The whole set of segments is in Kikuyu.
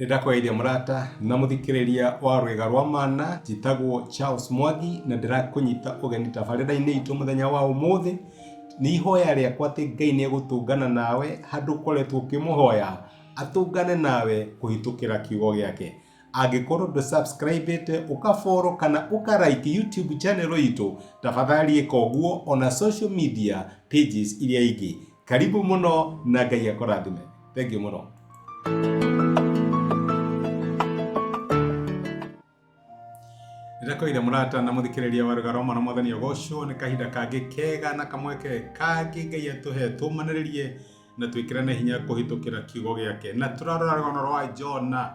Nĩ ndakũgeithia mũrata na mũthikĩrĩria wa Rwĩga rwa Mana, njĩtagwo Charles Mwangi na ndĩrakũnyita ũgeni tabarĩra-inĩ itũ mũthenya wa ũmũthĩ. Nĩ ihoya rĩakwa atĩ Ngai nĩ egũtũngana nawe handũ ũkoretwo ũkĩmũhoya, atũngane nawe kũhĩtũkĩra kiugo gĩake. Angĩkorwo ndũ subscribe ĩte, ũka follow kana ũka like YouTube channel itũ, tafadhali ĩka ũguo ona social media pages iria ingĩ. Karibu mũno na Ngai akũrathime. Thank you mũno. Nĩndakũgeithia mũrata na mũthikĩrĩria wa Rũgano rwa Mwana Mwathani agocwo nĩ kahinda kangĩ kega na kamweke kangĩ Ngai atũhe tũmanĩrĩrie na twĩkĩrane hinya kũhĩtũkĩra kiugo gĩake. Na tũrarora rũgano rwa Jona,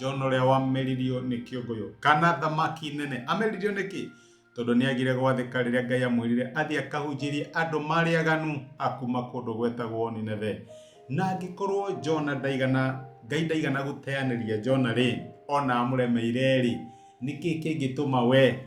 Jona ũrĩa wameririo nĩ kĩũngũyũ kana thamaki nene. Ameririo nĩkĩ? Tondũ nĩ agire gwathĩka rĩrĩa Ngai amwĩrire athiĩ akahunjĩrie andũ marĩ aganu a kuma kũndũ gwetagwo Nineve. Na angĩkorwo Jona ndaigana, Ngai ndaigana gũteanĩria Jona rĩ, ona amũremeire-rĩ, nĩ kĩĩ kĩngĩtũma we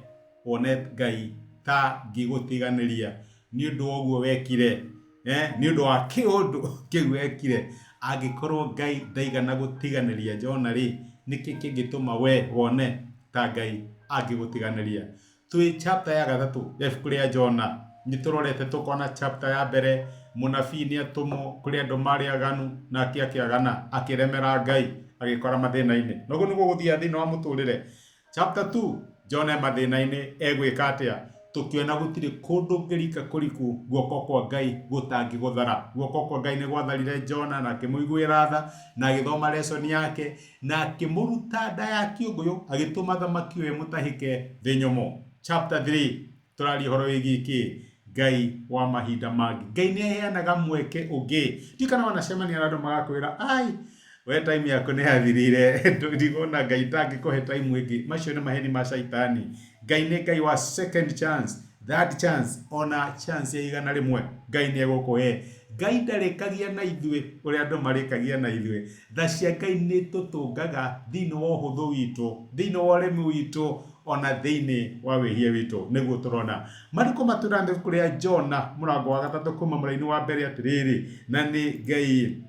wone Ngai ta ngĩgũtiganĩria nĩ ũndũ wa ũguo wekire? Eh, nĩ ũndũ wa kĩũndũ kĩu wekire. Angĩkorwo Ngai ndaigana gũtiganĩria Jona rĩ, nĩkĩ kĩngĩtũma we wone ta Ngai angĩgũtiganĩria? Twĩ chapter ya gatatũ ya ibuku rĩa Jona, nĩ tũrorete tũkona chapter ya mbere mũnabii nĩ atũmwo kũrĩ andũ marĩ aganu nake akĩagana akĩremera Ngai agĩkora mathĩna-inĩ. Noguo nĩguo gũthiaga thĩinĩ wa mũtũrĩre. Chapter 2 Jona e mathĩna-inĩ egwĩka atĩa? Tũkĩona gũtirĩ kũndũ ũngĩrika kũriku guoko kwa Ngai gũtangĩgũthara. Guoko kwa Ngai nĩ gwatharire Jona na akĩmũiguĩra tha na agĩthoma lesson yake na akĩmũruta nda ya kĩũngũyũ agĩtũma thamaki ĩyo ĩmũtahĩke thĩ nyũmũ. Chapter 3 Tũraria ũhoro wĩgiĩ kĩ? Ngai wa mahinda mangĩ. Ngai nĩ aheanaga mweke ũngĩ. Ndiũĩ kana wanacemania na andũ magakwĩra, ai, we time yaku nĩ yathirire, ndikuona Ngai tangĩkũhe time ĩngĩ. Macio nĩ maheni ma caitani. Ngai nĩ Ngai wa second chance, third chance, ona chance ya 100 Ngai nĩ egũkũhe. Ngai ndarĩkagia na ithuĩ ũrĩa andũ marĩkagia na ithuĩ. Tha cia Ngai nĩ itũtũngaga thĩinĩ wa ũhũthũ witũ, thĩinĩ wa ũremi witũ, ona thĩinĩ wa wĩhia witũ. Nĩguo tũrona. Mariko matwĩraga ibuku rĩa Jona mũrango wa gatatũ kuma mũraini wa mbere atĩrĩrĩ, na nĩ Ngai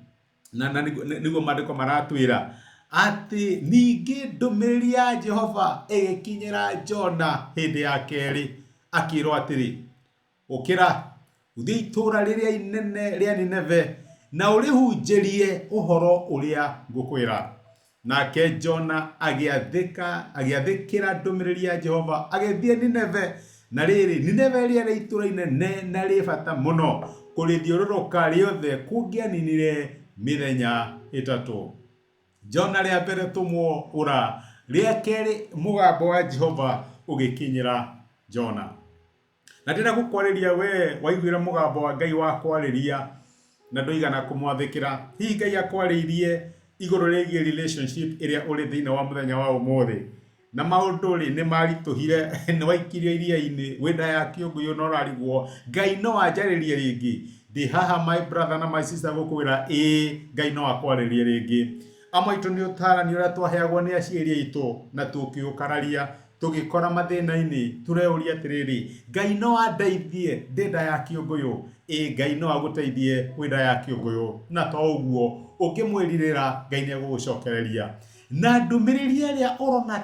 na nĩguo maandĩko maratwĩra atĩ ningĩ ndũmĩrĩri ya Jehova ĩgĩkinyĩra Jona hĩndĩ ya kerĩ akĩrwo atĩrĩ, Ũkĩra, ũthiĩ itũũra rĩrĩa inene rĩa Nineve, na ũrĩhunjĩrie ũhoro ũrĩa ngũkwĩra. Nake Jona agĩathĩka, agĩathĩkĩra ndũmĩrĩri ya Jehova, agĩthiĩ Nineve. Na rĩrĩ, Nineve rĩarĩ itũũra inene na rĩ bata mũno, kũrĩthiũrũrũka rĩothe kũngĩaninire mĩthenya ĩtatũ. Jona rĩa mbere tũmwo ũra, rĩa kerĩ mũgambo wa Jehova ũgĩkinyĩra Jona. Na ndĩrenda gũkwarĩria we waiguire mũgambo wa Ngai wa kwarĩria na ndũigana kũmwathĩkĩra. Hihi Ngai akwarĩirie igũrũ rĩgiĩ relationship ĩrĩa ũrĩ thĩinĩ wa mũthenya wa ũmũthĩ? Na maũndũ rĩ nĩ maritũhire, nĩ waikirio iria-inĩ, wĩ nda ya kĩũngũyũ na ũrarigwo Ngai no anjarĩrie rĩngĩ? Ndĩ haha my brother na my sister gũkwĩra ĩĩ Ngai no akwarĩrie rĩngĩ. Amwe aitũ nĩ ũtarani ũrĩa twaheagwo nĩ aciari aitũ na tũkĩũkararia. Tũgĩkora mathĩna-inĩ, tũreyũria atĩrĩrĩ, Ngai no andeithie ndĩ nda ya kĩũngũyũ? Ĩĩ, Ngai no agũteithie wĩ nda ya kĩũngũyũ. Na to ũguo, ũngĩmwĩrirĩra, Ngai nĩ egũgũcokereria. Na ndũmĩrĩri ĩrĩa ũrona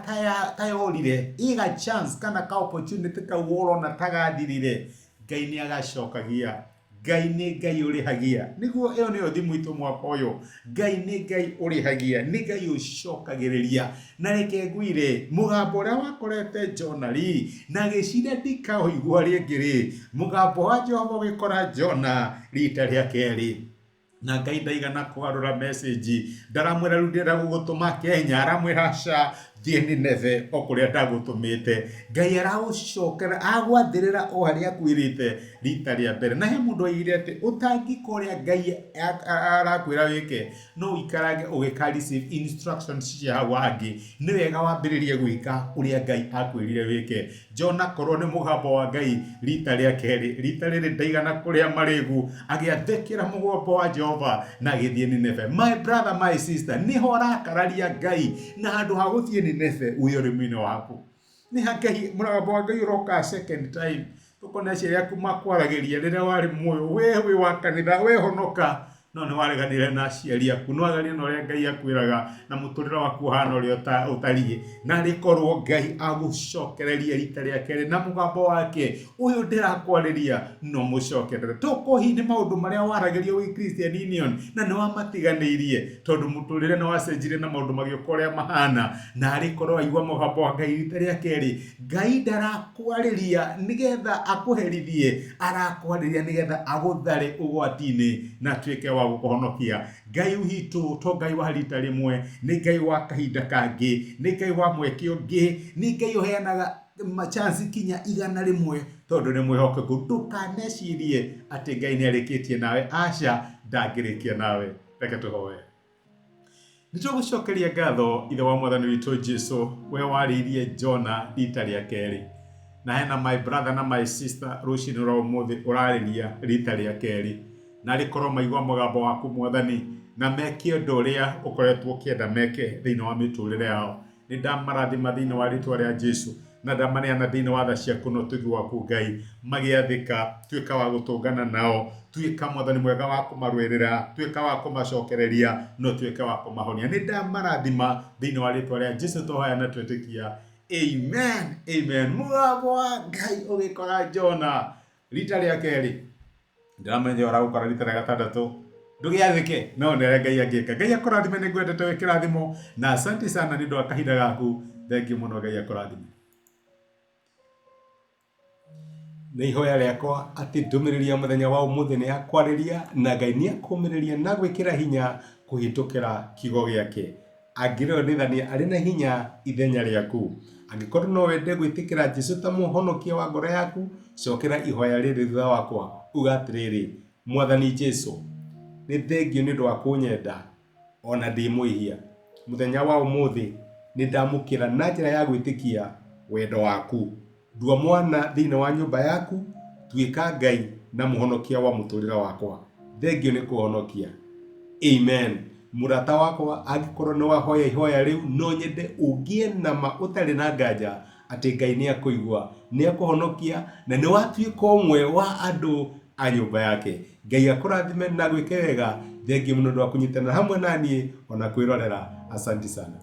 ta yorire, ĩ ga chance kana ka opportunity kau ũrona ta gathirire, Ngai nĩ agacokagia. Ngai nĩ Ngai ũrĩhagia. Nĩguo ĩyo nĩyo thimũ itũ mwaka ũyũ. Ngai nĩ Ngai ũrĩhagia, nĩ Ngai ũcokagĩrĩria. Na reke ngwĩre, mũgambo ũrĩa wakorete Jona rĩ, na agĩciria ndikaũigua rĩngĩ rĩ, mũgambo wa Jehova ũgĩkora Jona rita rĩa kerĩ. Na Ngai ndaigana kũgarũra message, ndaramwĩra rĩu ndĩrenda gũgũtũma Kenya, aramwĩra aca, thiĩ Nineve o kũrĩa ndagũtũmĩte. Ngai aragũcokera, agwathĩrĩra o harĩa akwĩrĩte rita rĩa mbere. Na he mũndũ oigire atĩ ũtangĩka ũrĩa Ngai arakwĩra wĩke, no ũikarage ũgĩka receive instructions cia hau hangĩ. Nĩ wega wambĩrĩrie gwĩka ũrĩa Ngai akwĩrire wĩke. Jona korwo nĩ mũgambo wa Ngai rita rĩa kerĩ, rita rĩrĩ ndaigana kũrĩa marĩgu, agĩathĩkĩra mũgambo wa Jehova na agĩthiĩ Nineve. My brother, my sister, nĩho ũrakararia Ngai na handũ ha gũthiĩ Nineve wĩ ũrĩmi-inĩ waku. Nĩ ha Ngai, mũgambo wa Ngai ũroka second time, ũkona aciari aku makwaragĩria rĩrĩa warĩ muoyo, we wĩ wa kanitha, we honoka. No nĩ wareganire na aciari aku, nĩ wareganire na ũrĩa Ngai akwĩraga na mũtũrĩre waku ũhana ũrĩa ũtariĩ. Na rĩkorwo Ngai agũcokereria rita rĩa kerĩ na mũgambo wake ũyũ ndĩrakwarĩria no mũcokerere. Tokorwo hihi nĩ maũndũ marĩa waragĩrio wĩ Christian Union na nĩ wamatiganĩirie tondũ mũtũrĩre nĩ wacenjirie na maũndũ magĩũka ũrĩa mahana. Na arĩkorwo waigua mũgambo wa Ngai rita rĩa kerĩ, Ngai ndarakwarĩria nĩgetha akũherithie, arakwarĩria nĩgetha agũthare ũgwati-inĩ na atuĩke wa gũkũhonokia. Ngai witũ to Ngai wa rita rĩmwe, nĩ Ngai wa kahinda kangĩ, nĩ Ngai wa mweke ũngĩ, nĩ Ngai ũheanaga machance kinya 100 tondũ nĩ mwĩhokeku. Ndũkanecirie atĩ Ngai nĩ arĩkĩtie nawe, aca, ndangĩrĩkia nawe. Reke tũhoe. Nĩ tũgũcokeria ngatho ithe wa mwathani witũ Jesu we warĩirie Jona rita rĩa kerĩ na hena my brother na my sister rũcinĩ rwa ũmũthĩ ũrarĩria rita rĩa kerĩ na rĩkorwo maigua mũgambo waku mwathani na meke ũndũ ũrĩa ũkoretwo ũkĩenda meke thĩinĩ wa mĩtũrĩre yao. Nĩ ndamarathima thĩinĩ wa rĩtwa rĩa Jesu na ndamaneana thĩinĩ wa tha ciaku na ũtugi waku Ngai magĩathĩka. Tuĩka wa gũtũngana nao, tuĩka mwathani mwega wa kũmarũĩrĩra, tuĩka wa kũmacokereria na ũtuĩke wa kũmahonia. Nĩ ndamarathima thĩinĩ wa rĩtwa rĩa Jesu twahoya na twetĩkia. Amen, amen. Mũgambo wa Ngai ũgĩkora Jona rita rĩa kerĩ. Ndĩramenya ũragũkora rita rĩa gatandatũ ndũgĩathĩke no nĩ ũrĩa Ngai angĩka. Ngai akũrathime, nĩ ngwendete wĩ kĩrathimo na asante sana nĩ ũndũ wa kahinda gaku. Thengiũ mũno, Ngai akũrathime. Nĩ ihoya rĩakwa atĩ ndũmĩrĩri ya mũthenya wa ũmũthĩ nĩ yakwarĩria na Ngai nĩ akũmĩrĩria na gwĩkĩra hinya kũhĩtũkĩra kiugo gĩake. Angĩrĩonithania arĩ na hinya ithenya rĩaku. Angĩkorwo no wende gwĩtĩkĩra Jesu ta mũhonokia wa ngoro yaku, cokera ihoya rĩrĩ thutha wakwa, uga atĩrĩrĩ, Mwathani Jesu, nĩ thengiũ nĩ ũndũ wa kũnyenda o na ndĩ mwĩhia. Mũthenya wa ũmũthĩ nĩ ndamũkĩra na njĩra ya gwĩtĩkia wendo waku. Ndua mwana thĩinĩ wa nyũmba yaku, tuĩka Ngai na mũhonokia wa mũtũrĩre wakwa. Thengiũ nĩ kũhonokia. Amen. Mũrata wakwa, angĩkorwo nĩ wahoya ihoya rĩu, no nyende ũgĩe na ma ũtarĩ na nganja atĩ Ngai nĩ akũigua, nĩ akũhonokia na nĩ watuĩka ũmwe wa andũ a nyũmba yake. Ngai akũrathime na gwĩke wega. Thengiũ mũno nĩ ũndũ wa kũnyitanĩra hamwe na niĩ ona kwĩrorera. Asanti sana.